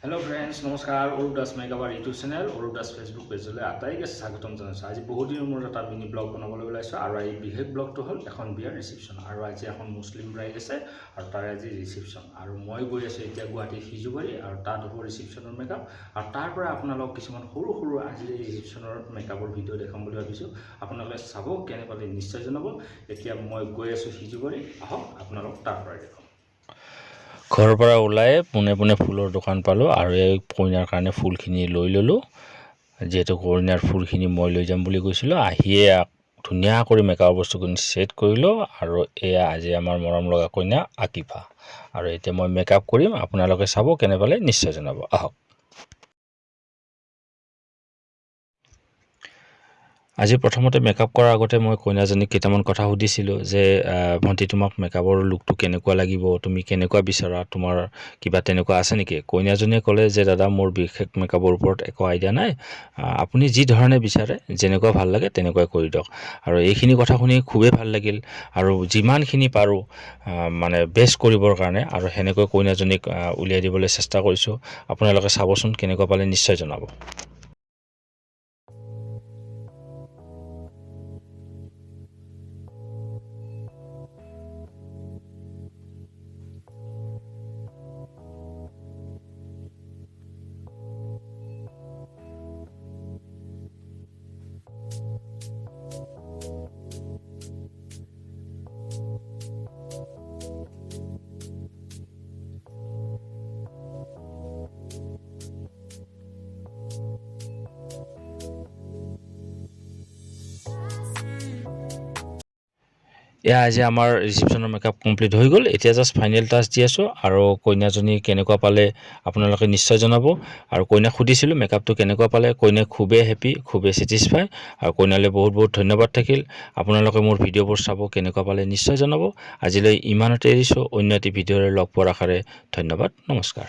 Hello' friends, নমস্কাৰ। অৰূপ দাস মেকআপাৰ YouTube channel, Arup Das Facebook পেজলৈ আটাইকে স্বাগতম জনাইছোঁ। আজি বহুত দিনৰ মূৰত এটা মিনি ব্লগ বনাবলৈ ওলাইছোঁ আৰু এই বিশেষ ব্লগটো হ'ল এখন বিয়াৰ ৰিচিপশ্যন। আৰু আজি এখন মুছলিম ব্ৰাইড আছে আৰু তাৰে আজি ৰিচিপশ্যন। আৰু মই গৈ আছোঁ এতিয়া গুৱাহাটী সিজুবাৰী আৰু তাত হ'ব ৰিচিপশ্যনৰ মেকআপ। আৰু তাৰ পৰা আপোনালোক কিছুমান সৰু সৰু আজিৰ এই ৰিচিপশ্যনৰ মেকআপৰ ভিডিঅ' দেখাম বুলি ভাবিছোঁ। আপোনালোকে চাব, কেনে পালে নিশ্চয় জনাব। এতিয়া মই গৈ আছোঁ সিজুবাৰী, আহক আপোনালোক তাৰ পৰাই দেখুৱাম। ঘৰৰ পৰা ওলাই পোনে পোনে ফুলৰ দোকান পালোঁ আৰু এই কইনাৰ কাৰণে ফুলখিনি লৈ ল'লোঁ, যিহেতু কইনাৰ ফুলখিনি মই লৈ যাম বুলি কৈছিলোঁ। আহিয়ে ধুনীয়া কৰি মেকআপৰ বস্তুখিনি ছেট কৰিলোঁ। আৰু এয়া আজি আমাৰ মৰম লগা কইনা আকিফা। আৰু এতিয়া মই মেকআপ কৰিম, আপোনালোকে চাব, কেনে পালে নিশ্চয় জনাব। আহক। আজি প্ৰথমতে মেকআপ কৰাৰ আগতে মই কইনাজনীক কেইটামান কথা সুধিছিলোঁ যে ভণ্টি, তোমাক মেকআপৰ লুকটো কেনেকুৱা লাগিব, তুমি কেনেকুৱা বিচৰা, তোমাৰ কিবা তেনেকুৱা আছে নেকি? কইনাজনীয়ে ক'লে যে দাদা, মোৰ বিশেষ মেকআপৰ ওপৰত একো আইডিয়া নাই, আপুনি যি ধৰণে বিচাৰে, যেনেকুৱা ভাল লাগে তেনেকুৱাই কৰি দিয়ক। আৰু এইখিনি কথা শুনি খুবেই ভাল লাগিল আৰু যিমানখিনি পাৰোঁ মানে বেষ্ট কৰিবৰ কাৰণে আৰু সেনেকৈ কইনাজনীক উলিয়াই দিবলৈ চেষ্টা কৰিছোঁ। আপোনালোকে চাবচোন, কেনেকুৱা পালে নিশ্চয় জনাব। এয়া আজি আমাৰ ৰিচিপশ্যনৰ মেকআপ কমপ্লিট হৈ গ'ল। এতিয়া জাষ্ট ফাইনেল টাচ দি আছোঁ। আৰু কইনাজনী কেনেকুৱা পালে আপোনালোকে নিশ্চয় জনাব। আৰু কইনাক সুধিছিলোঁ মেকআপটো কেনেকুৱা পালে। কইনা খুবেই হেপী, খুবেই ছেটিছফাই। আৰু কইনালৈ বহুত বহুত ধন্যবাদ থাকিল। আপোনালোকে মোৰ ভিডিঅ'বোৰ চাব, কেনেকুৱা পালে নিশ্চয় জনাব। আজিলৈ ইমানতে এৰিছোঁ। অন্য এটি ভিডিঅ'ৰে লগ পোৱাৰ আশাৰে ধন্যবাদ, নমস্কাৰ।